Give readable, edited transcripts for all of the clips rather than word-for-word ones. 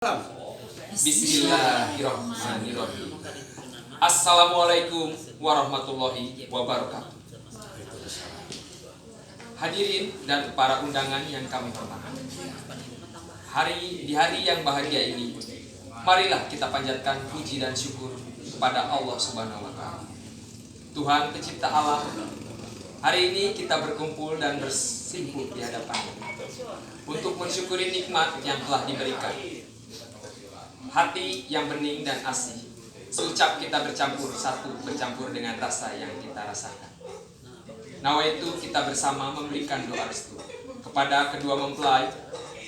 Bismillahirrahmanirrahim. Assalamualaikum warahmatullahi wabarakatuh. Hadirin dan para undangan yang kami hormati. Di hari yang bahagia ini, marilah kita panjatkan puji dan syukur kepada Allah Subhanahu wa Ta'ala, Tuhan pencipta alam. Hari ini kita berkumpul dan bersimpuh di hadapannya untuk mensyukuri nikmat yang telah diberikan. Hati yang bening dan asih, seucap kita bercampur satu bercampur dengan rasa yang kita rasakan. Nawaitu kita bersama memberikan doa restu kepada kedua mempelai,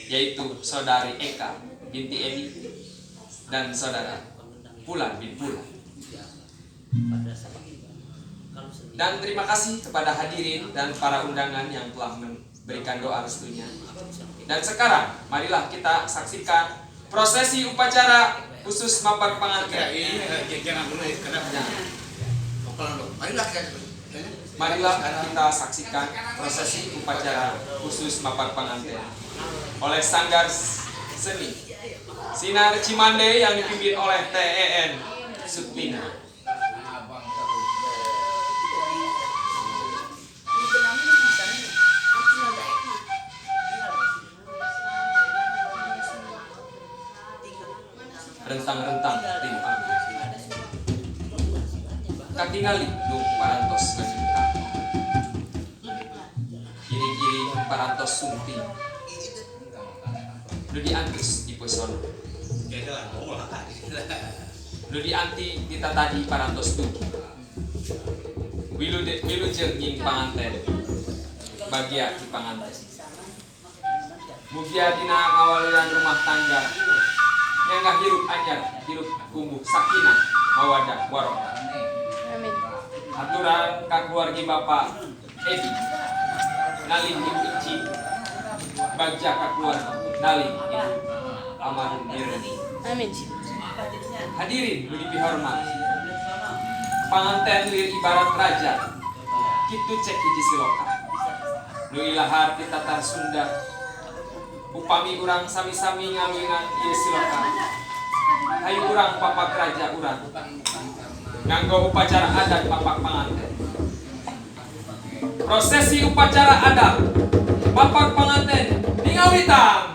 yaitu Saudari Eka binti Edi dan Saudara Pulan bin Pulan. Dan terima kasih kepada hadirin dan para undangan yang telah memberikan doa restunya. Dan sekarang marilah kita saksikan prosesi upacara khusus mapag panganten. Jangan dulu karena Marilah kita saksikan prosesi upacara khusus mapag panganten oleh Sanggar Seni Sinar Cimande yang dipimpin oleh TEN Sutina. Rentang-rentang tim aku katingali nu parantos ngajengkang, iring-iring parantos sumping nu diantus di pesona, nu dianti di tatadi parantos dugi. Wilujeng nying panganten, bagia ki panganten, mugia dina ngawaluyan rumah tangga nyangga hirup anyar, hirup kumbuh sakinah mawadah warohmah. Amin. Aturan ka keluargi Bapak Edi nalih Ibu Ici, bagja ka keluarga nalih Ibu almarhum Mirni. Amin. Hadirin nu dipihormat, panganten lir ibarat raja, kitu cek hiji siloka nu ilahar di tatar Sunda. Upami urang sami-sami ngaluingan ieu siloka, hayu urang papak raja urang nganggo upacara adat papak panganten. Prosesi upacara adat papak panganten dingawitan.